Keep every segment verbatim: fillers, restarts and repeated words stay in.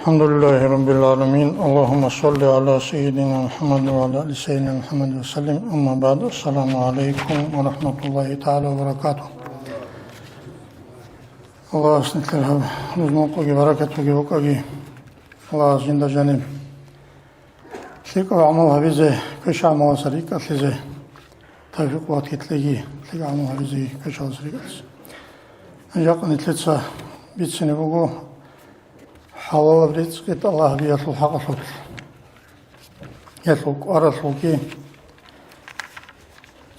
الحمد لله رب العالمين. اللهم صل على سيدنا محمد وعلى آل سيدنا محمد وسلم. أما بعد. السلام عليكم ورحمة الله تعالى وبركاته. Аллагьас нилъер гьаб рузман къоги баракат буги букӀаги. Аллагьас жинда жаниб лъикӀаб гӀамал гьабизе, квешаб гӀамалалъа рикӀкӀалъизе тавфикъ ва китлъиги, лъикӀаб гӀамал гьабизе, квешаб гӀамалалъа рикӀкӀалъизе. Жакъа нилъеца бицине буго хӀалалаб ризкъи тӀалаб гьабиялъул хӀакъалъулъ. Гьелъул кӀваралъулги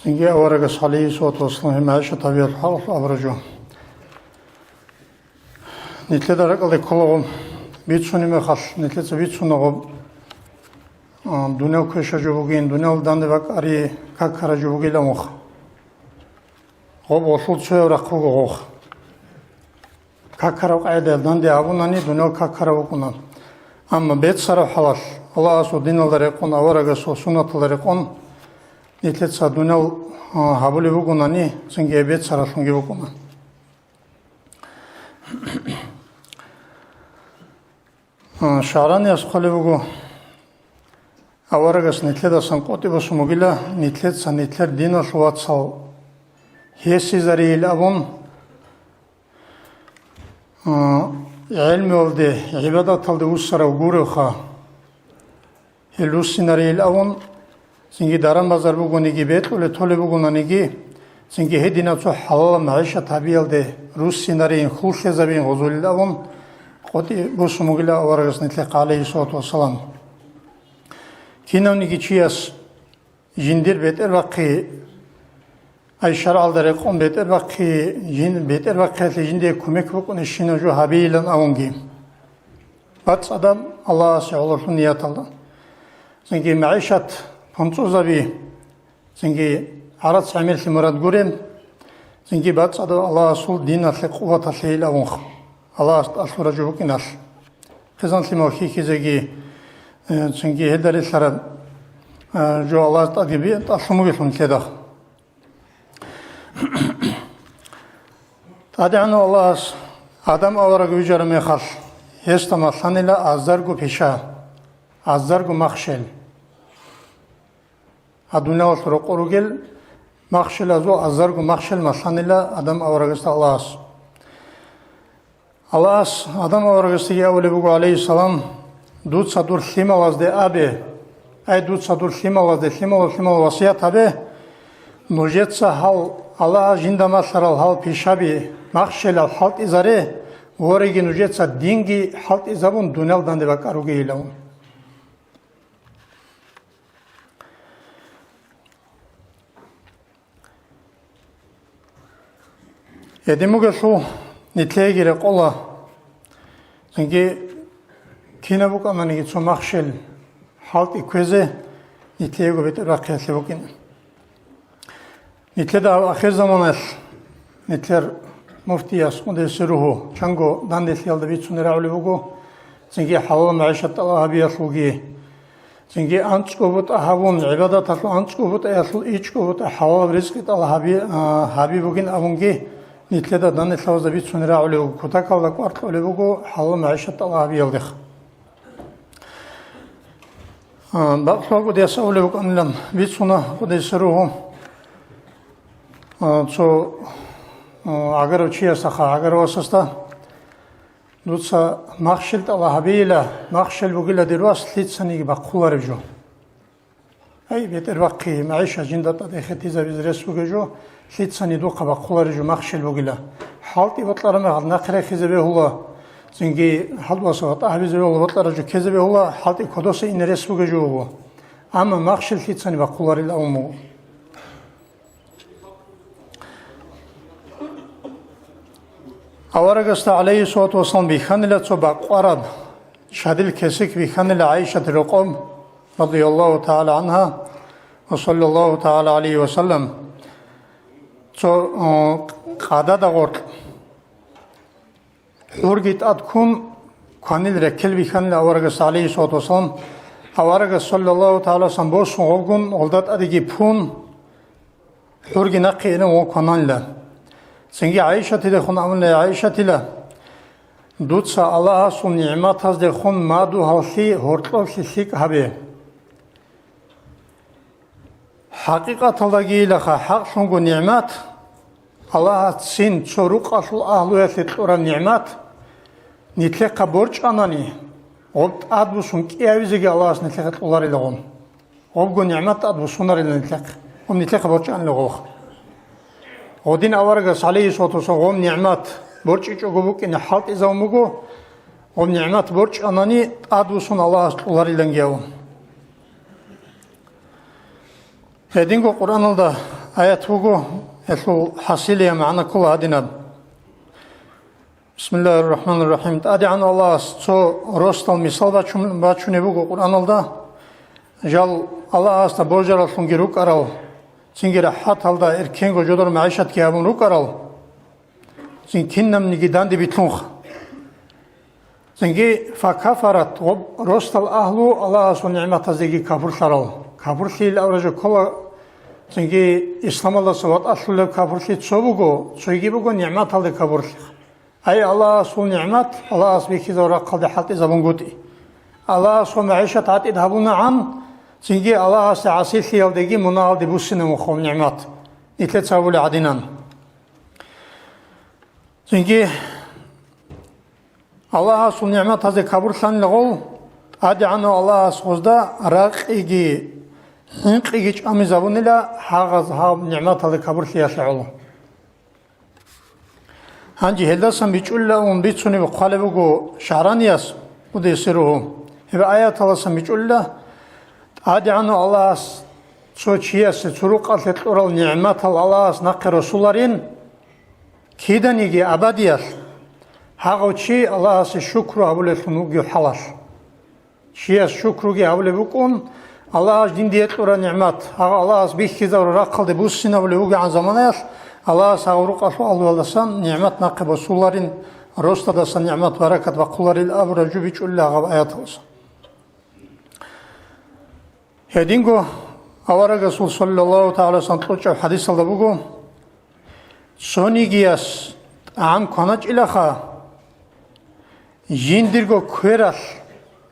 цинги аварагас гӀалайгьи ссалату вассалам гьеб магӀишат гьабиялъул хӀакъалъулъ абураб жо. Нилъеда ракӀалде кколаго бицунеб мехалъ, нилъеца бицунаго, а, дуниял квешаб жо бугин, дуниял данде бакӀари какараб жо бугилан вуха. Гъоб гъолъул цояв рахъ буго гъох. Какараб къагӀидаялда данде абунани, дуниял какараб букӀуна. Амма беццараб хӀалалъ, Аллагьасул диналда рекъон, аварагасул суннаталда рекъон, нилъеца дуниял, а, гьабулеб бугунани, цинги беццаралъунги букӀуна. А, ШагӀранияс хъвалеб буго, аварагас нилъедасан къотӀи босун бугила, нилъеца нилъер диналъул вацал гьесизарийил абун, а, гӀелмуялде, гӀибадаталде вуссарав гуревха. Гьел руссинарейил абун, цинги даран-базар бугониги, бекьулеб толеб бугонаниги, цинги гьединаб цо хӀалалаб магӀишат гьабиялде руссинарейин, хьул лъезабейин гъозулел абун, къотӀи босун бугила аварагас нилъехъе, гӀалайгьи ссалату вассалам. Кинавниги чияс жиндир бетӀербахъи, ай шаргӀалда рекъон бетӀербахъи, жин-, бетӀербахъиялъе жиндие кумек букӀунищинаб жо гьабейилан абунги. БацӀцӀадаб Аллагьасе гӀололъун нияталда. Цинги магӀишат пунцӀузаби, цинги гӀарац гӀемерлъи мурад гуреб, цинги бацӀцӀадаб Аллагьасул диналъе къуваталъейил абунха, Аллагьас тӀалъураб жо букӀиналъ. Хъизан-лъимал хьихьизеги, э, цинги гьелда релълъараб, э, жо Аллагьас тӀадеги би-, тӀалъун бугелъул нилъеда. ТӀадегӀанав Аллагьас Адам авараг вижараб мехалъ, гьесда малъанила азарго пиша, азарго махщел. Гьаб дуниялалъ рокъор ругел махщелазул азарго махщел малъанила Адам аварагасда Аллагьас. Аллагьас Адам аварагасдаги абулеб буго, гӀалайгьиссалам: «Дуца дур лъималазде абе, ай, дуца дур лъималазде, лъималал лъимал васият гьабе, нужеца гьал Аллагьас жинда малъарал гьал пишаби махщелал хӀалтӀизаре, вореги нужеца динги хӀалтӀизабун, дуниял данде бакӀаругейилан». Гьедин бугелъул, нилъееги рекъола, цинги кинаб букӀананиги цо махщел хӀалтӀи кквезе, нилъеего бетӀербахъиялъе букӀин. Нилъеда гьаб ахирзаманалъ нилъер муфтияс, къуддиса сирругьу, чанго данделъиялда бицунеб рагӀулеб буго, цинги хӀалал магӀишат тӀалаб гьабиялъулги, цинги анцӀго бутӀа гьабун, гӀибадаталъул анцӀго бутӀаялъул ичӀго бутӀа хӀалалаб ризкъи тӀалаб гьаби-, а, гьаби бугин абунги, нилъеда данделъабазда бицунеб рагӀулеб буго, кутакалда кӀвар кьолеб буго хӀалал магӀишат тӀалаб гьабиялдеха. А, бакълъугьа кӀудияс абулеб букӀанилан, бицуна къуддиса сирругьу, а, цо, а, гӀагарав чиясда, гӀагарав васасда: «Дуца махщел тӀалаб гьабейила, махщел бугила, дир вас, лъицаниги бахъулареб жо. Ай, бетӀербахъи, магӀишат жинда тӀад эхетизабизе рес бугеб жо, лъицани духъа бахъулареб жо махщел бугила. ХӀалтӀи бокьараб мехалъ нахъе рехизе бегьула, цинги хӀалтӀуса ватӀа гьабизе бегьула, бокьараб жо ккезе бегьула, хӀалтӀи кодоса ине рес бугеб жо буго. Амма махщел лъицани бахъуларила», – абун буго. Аварагасда, гӀалайгьи ссалату вассалам, бихьанила цо бакъвараб, шадил кесек бихьанила ГӀайшатил рокъоб, радияллагьу тагӀала гӀангьа ва саллаллагьу тагӀала гӀалайгьи ва саллам, цо, э, къадада гъоркь. ХӀурги тӀад ккун, кванил реккел бихьанила аварагасда, гӀалайгьи ссалату вассалам. Аварагас, саллаллагьу тагӀала гӀалайгьи ва саллам, босун гъобгун, гъолда тӀадеги пун, хӀурги нахъе инев гъо квананила. Цинги ГӀайшатидехун абунила: «Я ГӀайшатила, Дуца Аллагьасул нигӀматаздехун мадугьаллъи гьоркьоблъи лъикӀ гьабе. ХӀакъикъаталдагийилаха хӀакълъунго нигӀмат, Аллагьасцин цо рукъалъул агьлуялъе кьураб нигӀмат, нилъехъа борчӀанани, гъоб тӀадбуссун кӀиявизеги Аллагьас нилъехъе кьоларилагъун. Гъобго нигӀмат тӀадбуссунарила нилъехъе, гъоб нилъехъе борчӀанила гъолха. Гъодин аварагас, гӀалейхиссалату вассалам, гъоб нигӀмат борчӀичӀого букӀине хӀалтӀизавун буго, гъоб нигӀмат борчӀанани тӀадбуссун Аллагьас кьолариланги авун. Гьединго Къуръаналда аят буго, гьелъул хӀасилия магӀна ккола гьадинаб. Бисмиллагьир рахӀманир рахӀим. ТӀадегӀан Аллагьас цо росдал мисал бачун-, бачунеб буго Къуръаналда. Жал Аллагьасда божараллъунги рукӀарал, цинги рахӀаталда эркенго жодор магӀишатги гьабун рукӀарал, цин кинабниги данде билълъунха. Цинги факафарат, гъоб росдал агьлу Аллагьасул нигӀматазеги капурлъарал. Капурлъийил авража ккола, цинги исламалдаса ватӀалъулеб капурлъи цо буго, цойги буго нигӀматалде капурлъи. Ай Аллагьасул нигӀмат, Аллагьас бихьизаб рахъалде хӀалтӀизабунгутӀи. Аллагьасул магӀишат гӀатӀид гьабунагӀан, цинги Аллагьасде гӀасилъиялдеги мунагьалде буссинабухъав нигӀмат, нилъеца гьабулеб гӀадинан. Цинги Аллагьасул нигӀматазе кабурлъанила гъол, ТӀадегӀанав Аллагьас гъозда ракъиги хӀинкъиги чӀамизабунила гьагъаз гьаб нигӀматалде кабурлъиялъе гӀоло. Гьанже гьелдасан бичӀчӀулилан бицунеб хъвалеб буго ШагӀранияс, къуддиса сирругьу. Гьеб аяталдасан бичӀчӀулила, ТӀадегӀанав Аллагьас цо чиясе цо рукъалъе кьурал нигӀматал Аллагьас нахъе росуларин, киданиги абадиялъ, гьагъав чи Аллагьасе шукру гьабулеллъун вугев хӀалалъ. Чияс шукруги гьабулеб букӀун, Аллагьас жиндие кьураб нигӀмат, гьагъа Аллагьас бихьизабураб рахъалде буссинабулеб бугебгӀан заманаялъ, Аллагьас гьагъав рукъалъул агьлуялдасан нигӀмат нахъе босуларин, росдадасан нигӀмат-баракат бахъуларил абураб жо бичӀчӀулила гьагъаб аяталдасан. Гьединго аварагасул саллаллагьу тагӀала вассалам кьучӀаб хӀадисалда буго, цонигияс тӀагӀам кваначӀилаха, жиндирго квералъ,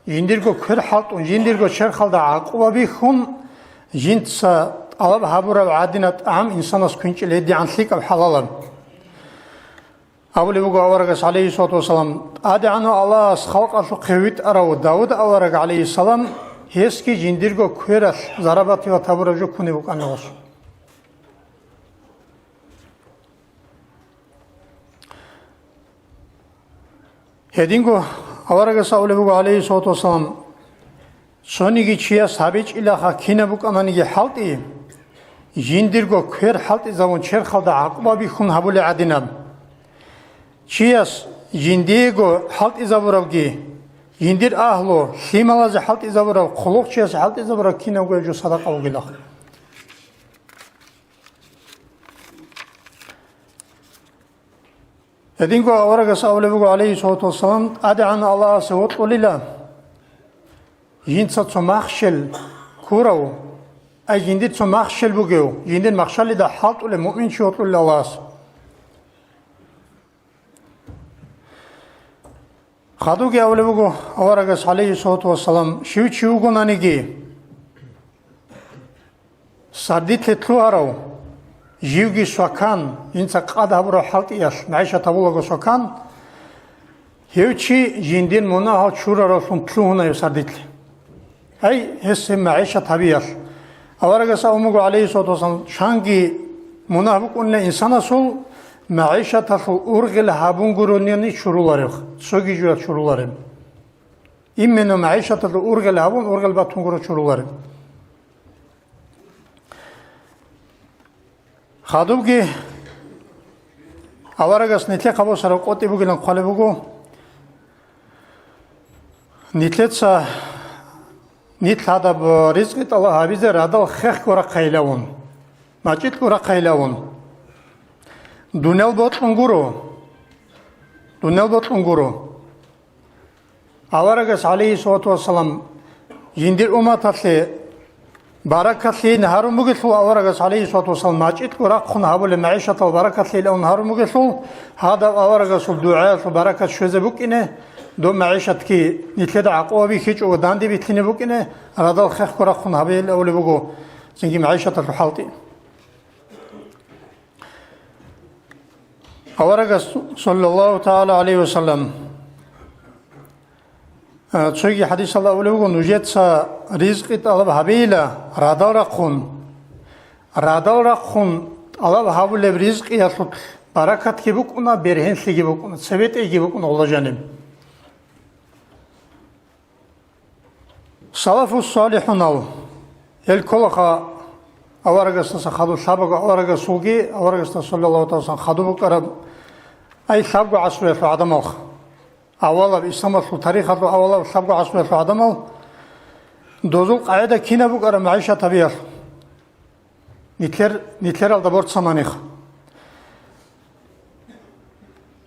жиндирго квер хӀалтӀун, жиндирго черхалда гӀакъуба бихьун, жинца тӀалаб гьабураб гӀадинаб тӀагӀам инсанас квинчӀила гьедигӀан лъикӀаб хӀалалаб. Абулеб буго аварагас, гӀалейхиссалату вассалам, ТӀадегӀанав Аллагьас халкъалъухъе витӀарав Давуд авараг, гӀалейхиссалам, гьесги жиндирго квералъ зарабативат гьабураб жо ккунеб букӀана гъос. Гьединго аварагас абулеб буго, гӀалейхиссалату вассалам, цониги чияс гьабичӀилаха кинаб букӀананиги хӀалтӀи, жиндирго квер хӀалтӀизабун черхалда гӀакъуба бихьун гьабулеб гӀадинаб. Чияс жиндиего хӀалтӀизабурабги, жиндир агьлу, лъималазе хӀалтӀизабураб, хъулухъчиясе хӀалтӀизабураб кинабго жо садакъа бугилаха. Гьединго аварагас абулеб буго, гӀалейхиссалату вассалам, ТӀадегӀан Аллагьасе вокьулила жинца цо махщел ккурав, ай жиндир цо махщел бугев, жиндир махщалида хӀалтӀулев муъминчи вокьулила Аллагьасе. Хадубги абулеб буго аварагас, гӀалейхиссалату вассалам, щив чи вугонаниги, сардилъе лъугьарав, живги свакан, жинца къад гьабураб хӀалтӀиялъ магӀишат гьабулаго свакан, гьев чи жиндир мунагьал чураравлъун лъугьуна гьев сардилъе. Гьай, гьес гьеб магӀишат гьабиялъ. Аварагас абун буго, гӀалейхиссалату вассалам, чанги мунагь букӀунеб инсанасул магӀишаталъул ургъел гьабун гурони чуруларев, цоги жуялъ чурулареб. Именно магӀишаталъул ургъел гьабун, ургъел батун гуро чурулареб. Хадубги аварагас нилъехъа босараб къотӀи бугилан хъвалеб буго. Нилъеца нилъ гьадаб ризкъи тӀалаб гьабизе радал хехго рахъайилавун, мачӀилъго рахъайилавун. Дуниял бокьун гуро. Дуниял бокьун гуро. Аварагас, гӀалейхиссалату вассалам, жиндир умматалъе Баракатлъи гьарун бугелъул аварагас, гӀалайгьиссалату вассалам, мачӀилъго рахъун гьабулеб магӀишатал баракатлъи гьарун бугелъул, гьадаб аварагасул дугӀаялъул баракат щвезе букӀине, доб магӀишатги нилъеда гӀакъуба бихьичӀого данде билълъине букӀине, радал хехго рахъун гьабейилан абулеб буго цинги магӀишаталъул хӀалтӀи. Аварагас, саллаллагьу тагӀала гӀалайгьи ва саллам, а, цоги хӀадисалда абулеб буго: «Нужеца ризкъи тӀалаб гьабейила радал рахъун. Радал рахъун тӀалаб гьабулеб ризкъиялъулъ баракатги букӀуна, бергьенлъиги букӀуна, цебетӀейги букӀуна гьула жаниб». Салафус-салихӀунал, гьел кколаха аварагасдаса хадур лъабаго аварагасулги, аварагасда, саллаллагьу тагӀала ва саллам, хадуб букӀараб, ай, лъабго гӀасруялъул гӀадамалха. Авалаб, исламалъул тарихалъул авалаб лъабго гӀасруялъул гӀадамал, дозул къагӀида кинаб букӀараб магӀишат гьабиялъул. Нилъер-, нилъералда борцананиха.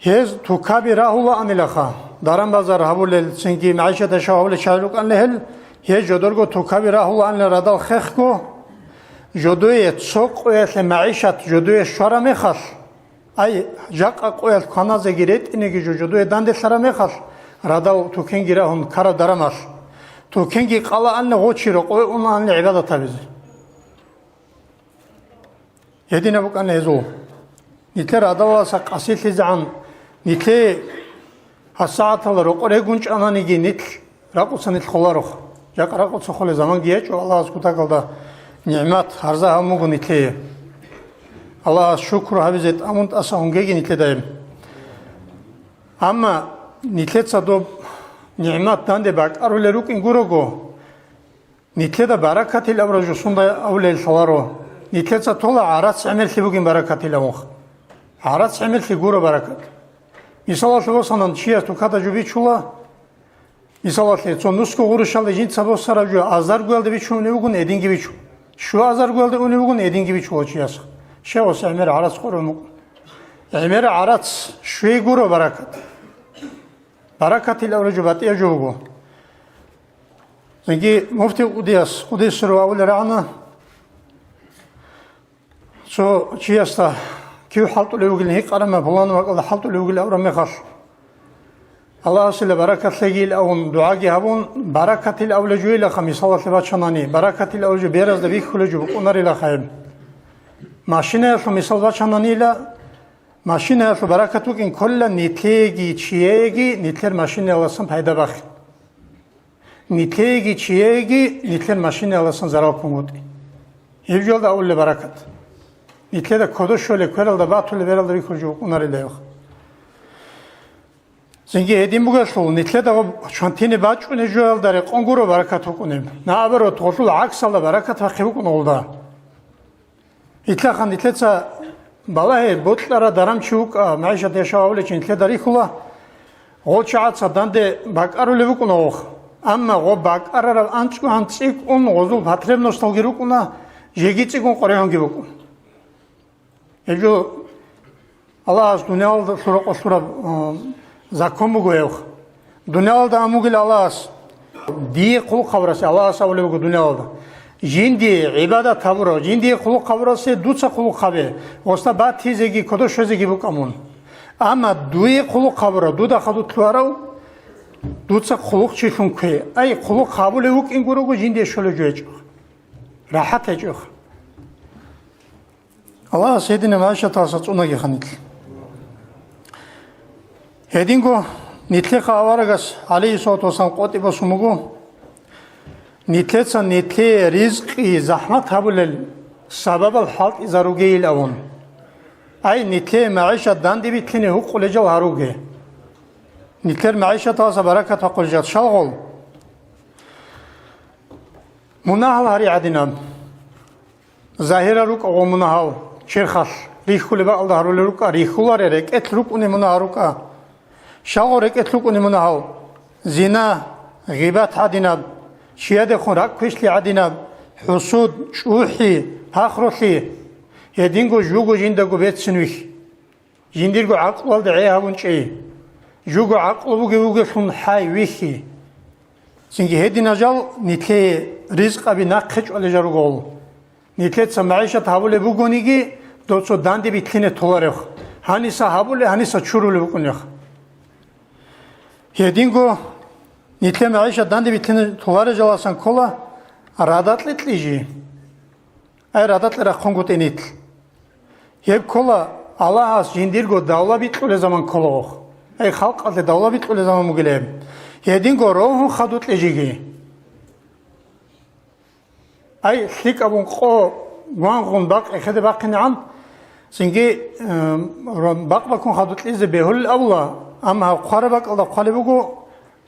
Гьез тукаби рагьулаанилаха, даран-базар гьабулел, цинги магӀишат яшав гьабулел чагӀи рукӀанила гьел, гьез жодорго тукаби рагьулаанила радал хехго, жодое цо къоялъе магӀишат жодое щвараб мехалъ, ай, жакъа къоялъ кваназеги ретӀинеги жо жодое данделъараб мехалъ, радал тукенги рагьун ккараб дарамалъ, тукенги къалаанила гъо чи рокъове унаанила гӀибадат гьабизе. Гьединаб букӀана гьезул. Нилъер гӀадамалдаса къасилъизегӀан, нилъее гьабсагӀаталда рокъор регун чӀананиги, нилъ ракъуца нилъ холаро. Жакъа ракъуца холеб заманги гьечӀо, Аллагьас кутакалда нигӀмат гьарза гьабун буго нилъее. Аллагьас шукру гьабизе тӀамун тӀаса гьунгеги нилъеда гьеб. Амма нилъеца доб нигӀмат данде бакӀарулел рукӀин гурого, нилъеда баракатил абураб жо сунда абулел лъаларо. Нилъеца тола гӀарац гӀемерлъи бугин баракатил абунха. ГӀарац гӀемерлъи гуро баракат. Мисалалъе босанан, чияс тукада жо бичула, мисалалъе, цо нусго гъурущалда жинца босараб жо азаргоялда бичун унев вугун, гьединги бичун. Щуазаргоялда унев вугун, гьединги бичула чияс. Щай гъос гӀемер гӀарац къорун букӀун. ГӀемер гӀарац щвей гуро баракат. Баракатил абураб жо батӀияб жо буго. Цинги муфти кӀудияс, кӀудиясул абулеб рагӀана, цо чиясда кив хӀалтӀулев вугилан гьикъараб мехалъ, пуланаб бакӀалда хӀалтӀулев вугилан абураб мехалъ, Аллагьасила баракат лъегийилан абун дугӀаги гьабун, баракатил абулеб жойилаха, мисалалъе бачанани, баракатил абулеб жо беразда бихьулеб жо букӀунарилаха гьеб. Машинаялъул мисал бачананила, машинаялъул баракат букӀин кколила нилъееги чияеги нилъер машинаялдасан пайда бахъин. Нилъееги чияеги нилъер машинаялдасан зарал ккунгутӀи. Гьеб жоялда абулеб баракат. Нилъеда кодо щолеб, квералда батулеб, бералда бихьулеб жо букӀунарила гьеб. Цинги гьедин бугелъул, нилъеда гъоб чвантине бачӀунеб жоялда рекъон гуро баракат букӀунеб. Наоборот, гъолъул гӀаксалда баракат бахъи букӀун гъолда. Итлаха нилъеца балагье, бокьараб даран чи вукӀа, магӀишат яшав гьавулев чи нилъеда рихьула, гъо чагӀаца данде бакӀарулеб букӀуна гъох. Амма гъо бакӀарараб анцӀгоян цӀикӀкӀун гъозул потребносталги рукӀуна, жеги цӀикӀкӀун къоригьунги букӀун. Гьеб жо Аллагьас дуниялалда лъура-, къо лъураб, а, закон буго гьеб. Дуниялалда амугил Аллагьас, дие хъулухъ гьабурасе, Аллагьас абулеб буго дуниялалда: «Жиндие гӀибадат гьабурав, жиндие хъулухъ гьабурасе дуца хъулухъ гьабе, гъосда батизеги кодо щвезеги букӀа мун. Амма дуе хъулухъ гьабурав, дуда хадур лъугьарав, дуца хъулухъчилъун ккве». Ай, хъулухъ гьабулев вукӀин гурого, жиндие щолеб жо гьечӀо. РахӀат гьечӀо. Аллагьас гьединаб гӀайшаталдаса цӀунаги ханилъ. Гьединго нилъеха аварагас, гӀалайгьиссалату вассалам, къотӀи босун буго, нилъеца нилъее ризкъи захӀмат гьабулел сабабал хӀалтӀизаругейил авун. Ай, нилъее магӀишат данде битлъине гьукъулел жал гьаруге. Нилъер магӀишаталдаса баракат бахъулел жал щалгъул? Мунагьал гьари гӀадинаб. Загьирал рукӀа гъо мунагьал, черхалъ, рихьулеб бакӀалда гьарулел рукӀа, рихьуларе, рекӀелъ рукӀуни мунагьал рукӀа. Щалгъо рекӀелъ рукӀуни мунагьал: зина, гъибат гӀадинаб, чиядехун ракӀ квешлъи гӀадинаб, хӀусуд, чӀухӀи, пахрулъи, гьединго жуго жиндаго берцин вихь. Жиндирго гӀакълуялда гӀей гьабун чӀей. Жуго гӀакълу бугев вугелъун хӀай, вихьи. Цинги гьединал жал нилъее ризкъаби нахъе чӀвалел жал ругел. Нилъеца магӀишат гьабулеб бугониги, дов цо данде битлъине толарев. Гьаниса гьабулеб, гьаниса чурулеб букӀунех. Гьединго нилъе магӀишат данде битлъине толарел жаласан ккола радакье кьижи. Ай радакье рахъунгутӀи нилъ. Гьеб ккола Аллагьас жиндирго давла бикьулел заман кколаго. Ай халкъалъе давла бикьулел заман бугила гьеб. Гьединго рогьун хадукье жеги. Ай лъикӀабун къо гвангъун бакъ эхеде бахъинегӀан, цинги, э, бакъ баккун хадукьизе бегьулел авла, амма гьаб хъвараб бакӀалда хъвалеб буго,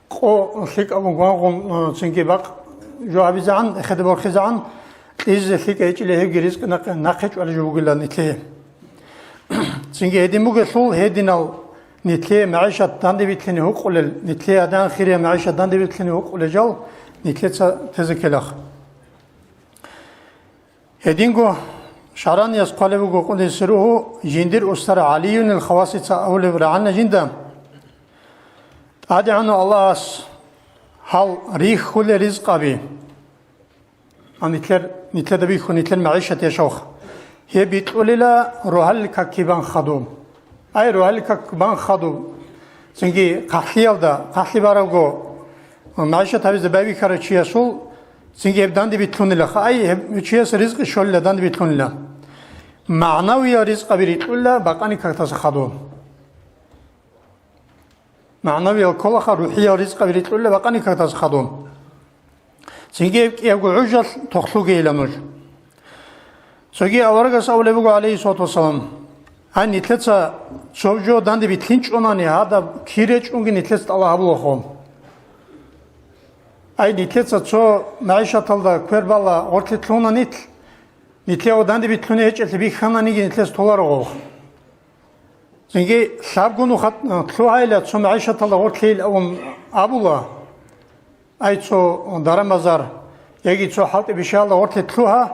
къо лъикӀабун гвангъун, э, цинги бакъ жо гьабизегӀан, эхеде борхизегӀан, кьижизе лъикӀа гьечӀила гьебги ризкъи нахъе, нахъе чӀвалел жо бугила нилъее. Цинги гьедин бугелъул гьединал нилъее магӀишат данде битлъине гьукъулел, нилъее гьадан хирия магӀишат данде битлъине гьукъулел жал нилъеца тезе ккелаха. Гьединго шагӀранияс хъвалеб буго къуддиса сирругьу, жиндир устар ГӀалиюнил Хавасица абулеб рагӀана жинда: ТӀадегӀанав Аллагьас гьал рихьулел ризкъаби, а нилъер, нилъеда бихьун, нилъер магӀишат яшавха, гьеб бикьулила рогьалил какги бан хадуб. Ай, рогьалил как бан хадуб. Цинги хъахӀлъиялда, хъахӀлъи барабго, магӀишат гьабизе байбихьарав чиясул, цинги гьеб данде битлъунила. Ай, гьеб чияс ризкъи щолила, данде битлъунила. МагӀнавиял ризкъаби рикьула бакъани кактаса хадуб. МагӀнавиял кколаха, рухӀиял ризкъаби рикьула бакъани кактаса хадуб. Цинги гьеб кӀиябго гӀужалъ тохлъугейила нуж. Цоги аварагас абулеб буго, гӀалейхиссалату вассалам: «Гьай, нилъеца цо жо данде битлъинчӀонани, гьадаб кир речӀунги нилъеца тӀалаб гьабулахъо. Ай, нилъеца цо магӀишаталда квер бала гъорлъе лъугьуна нилъ, нилъее данде битлъуне гьечӀелъи бихьананиги нилъеца толаро гъов». Цинги лъабго нуха лъугьайила цо магӀишаталда гъорлъейилан абула. Ай, цо дарамазар, яги цо хӀалтӀи бишаялда гъорлъе лъугьа,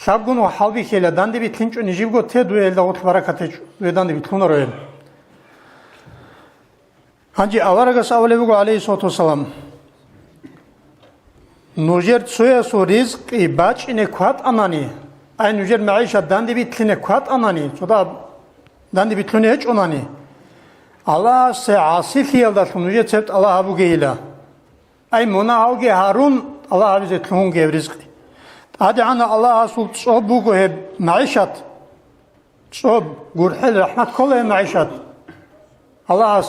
лъабго нух хӀалбихьейила, данде битлъинчӀо нижибго те, дуе гьелда гъорлъ баракат гьечӀо, дуе данде битлъунаро гьел. Гьанже аварагас абулеб буго, гӀалейхиссалату вассалам: «Нужер цоясул ризкъи бачӀине кватӀанани, ай, нужер магӀишат данде битлъине кватӀанани, цо дагьаб данде битлъуне гьечӀонани, Аллагьасе гӀасилъиялдалъун нужер цеб тӀалаб гьабугейила. Ай, мунагьалги гьарун, тӀалаб гьабизе лъугьунги гьеб ризкъи. ТӀадегӀанав Аллагьасул цӀоб буго гьеб магӀишат, цӀоб, гурхӀел, рахӀмат ккола гьеб магӀишат. Аллагьас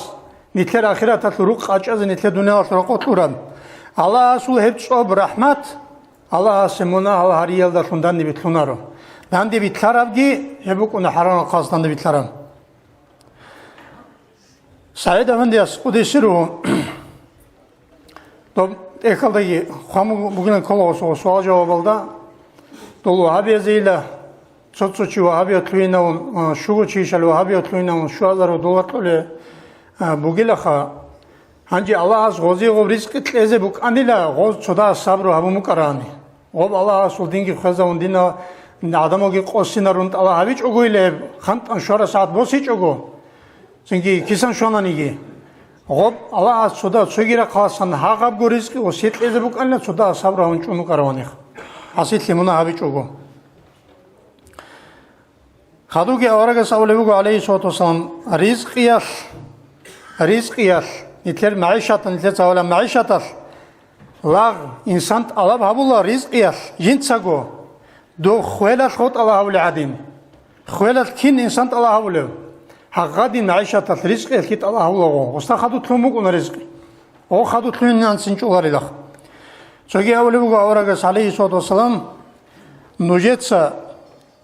нилъер ахираталъул рукъ къачӀазе, нилъер дуниялалъул рокъов кьураб. Аллагьасул гьеб цӀоб, рахӀмат Аллагьасе мунагьал гьариялдалъун данде битлъунаро. Данде битлъарабги гьеб букӀуна хӀарамал хъалас данде битлъараб». СагӀид-афандияс къудейсиро доб тӀехьалдаги хъван бугилан ккола гъосул суал-жавабалда, дол вагьабиязейила, цо-цо чи вагьабият лъугьинавун, а, щуго чи ишал вагьабият лъугьинавун, щуазарав доллар кьолеб, а, бугилаха. Гьанже Аллагьас гъозие гъоб ризкъи кьезе букӀанила, гъоз цодагьа сабру гьабун букӀарани. Гъоб Аллагьасул динги хвезавун, дина гӀадамалги къосинарун тӀалаб гьабичӀогойила гьеб, хантӀан щвара сагӀат босичӀого, цинги кисан щвананиги. Гъоб Аллагьас цода цоги рахъаласан гьагъабго ризкъи гъосие кьезе букӀанила, цодагьа сабру гьабун чӀун букӀараваних, гӀасилъи мунагь гьабичӀого. Хадуги аварагас абулеб буго, гӀалейхиссалату вассалам: «Ризкъиялъ, ризкъиялъ, нилъер магӀишаталъ, нилъеца гьавалаб магӀишаталъ, лагъ, инсан тӀалаб гьабула ризкъиялъ жинцаго, дов хвелалъ гъов тӀалаб гьавулев гӀадин. Хвелалъ кин инсан тӀалаб гьавулев? Гьагъадин магӀишаталъ, ризкъиялъги тӀалаб гьавулаго, гъосда хадур лъун букӀуна ризкъи. Гъов хадур лъугьинегӀан цин чӀоларилаха». Цоги абулеб буго аварагас, гӀалейхиссалату вассалам: «Нужеца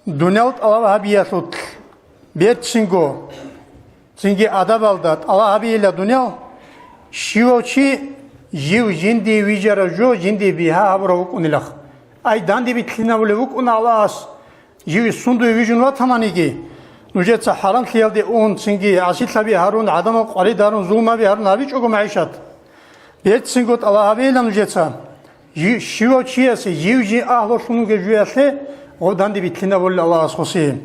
дуниял тӀалаб гьабиялъулъ берцинго, цинги адабалда тӀалаб гьабейила дуниял, щивав чи жив жиндие вижарав жо жиндие бигьа гьабурав вукӀунилах. Ай, данде битлъинабулев вукӀуна Аллагьас, жив сундуе вижун ватананиги, нужеца хӀарамлъиялде ун, цинги гӀасилъаби гьарун, гӀадамал къварид гьарун, зулмаби гьарун гьабичӀого магӀишат. Берцинго тӀалаб гьабейила нужеца, жи-, щивав чиясе жив жи агьлулъун вугев жуялъе гъов данде битлъинабулел Аллагьас гъосие».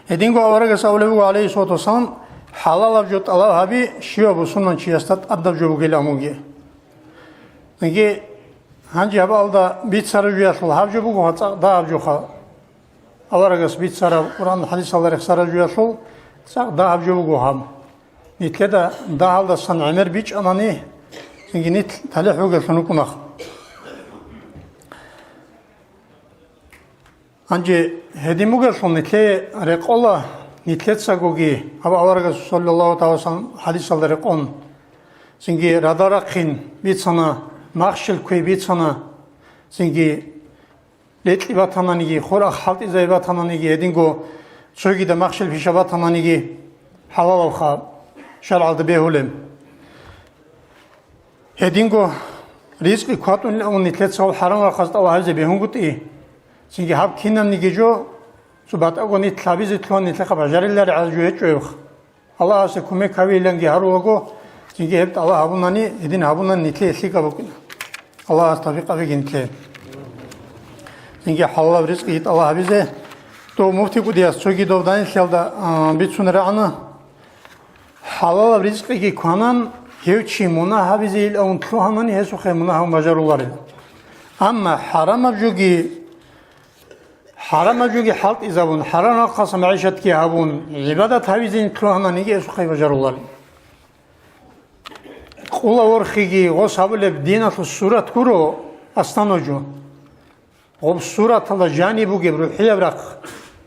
Гьединго аварагас абулеб буго, гӀалейхиссалату вассалам: «ХӀалалаб жо тӀалаб гьаби, щивав бусурманчиясда тӀадаб жо бугилан буги». Цинги гьанже гьаб алда бицараб жуялъул гьаб жо буго, цӀакъ дагьаб жоха. Аварагас бицараб Къуръан хӀадисалда рехсараб жуялъул цӀакъ дагьаб жо буго гьаб. Нилъеда дагьалдасан гӀемер бичӀчӀанани, цинги нилъ талихӀ бугеллъун рукӀунах. Гьанже гьедин бугеллъун нилъее рекъола, нилъецагоги гьаб аварагас саллаллагьу гӀалайгьи вассалам хӀадисалда рекъон, цинги радал рахъин бицана, махщел кквей бицана, цинги рекьи батананиги, хурахъ хӀалтӀизаби батананиги, гьединго цогида махщел пиша батананиги, хӀалалабха шаргӀалда бегьулеб. Гьединго ризкъи кватӀунилан нилъеца гьаб хӀарам рахъаз тӀалаб гьабизе бегьунгутӀи, цинги гьаб кинабниги жо, цо батӀаго нилъ гьабизе лъугьан нилъехъа бажарилари гӀадаб жо гьечӀо гьебха. Аллагьасе кумек гьавиланги гьарулаго, цинги гьеб тӀалаб гьабунани, гьедин гьабунани нилъее лъикӀаб букӀина. Аллагьас тавфикъ гьабеги нилъее. Цинги хӀалалаб ризкъиги тӀалаб гьабизе. Дов муфти кӀудияс цоги дов данделъиялда, а, бицунеб рагӀана. ХӀалалаб ризкъиги кванан, гьев чи мунагь гьабизе илавун лъугьанани, гьесухъе мунагь гьабун бажаруларила. Амма хӀарамаб жоги, хӀарамаб жоги хӀалтӀизабун, хӀарам рахъалъа магӀишатги гьабун, гӀибадат гьабизе лъугьананиги, гьесухъе бажаруларила. Къула ворхиги гъос гьабулеб диналъул сурат гуро, астаножо. Гъоб сураталда жаниб бугеб рухӀияб рахъ,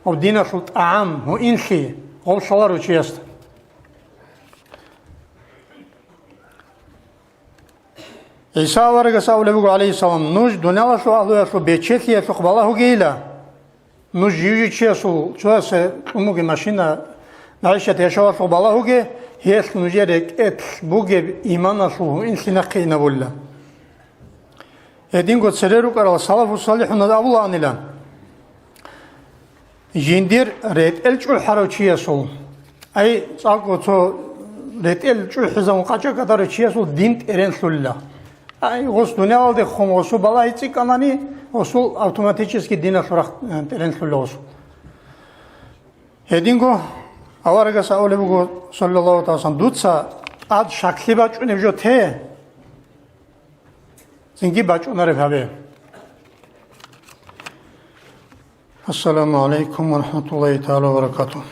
гъоб диналъул тӀагӀам, гьуинлъи, гъоб лъаларо чиясда. ГӀиса аварагас абулеб буго, гӀалайгьиссалам: «Нуж дуниялалъул агьлуялъул бечелъиялъухъ балагьугейила». Нуж жив-жив чиясул, чиясе кьун бугеб машина, магӀишат яшавалъухъ балагьуге, гьелъ нужер рекӀелъ бугеб иманалъул гьуинлъи нахъе инабулила. Гьединго цере рукӀарал салафу салихӀуназ абулаанила: жиндир ретӀел чӀухӀарав чиясул, ай, цӀакъго цо ретӀел чӀухӀизавун къачӀа-кӀадарав чиясул дин тӀеренлъулила. Ай, гъос дуниялалдехун гъосул балагьи цӀикӀкӀанани, гъосул автоматически диналъул рахъ, э, тӀеренлъулила гъосул. Гьединго аварагас абулеб буго, саллаллагьу гӀалайгьи вассалам: «Дуца тӀад щаклъи бачӀунеб жо те, цинги бачӀунареб гьабе». Ассаламу гӀалайкум ва рахӀматуллагьи тагӀала ва баракатугьу.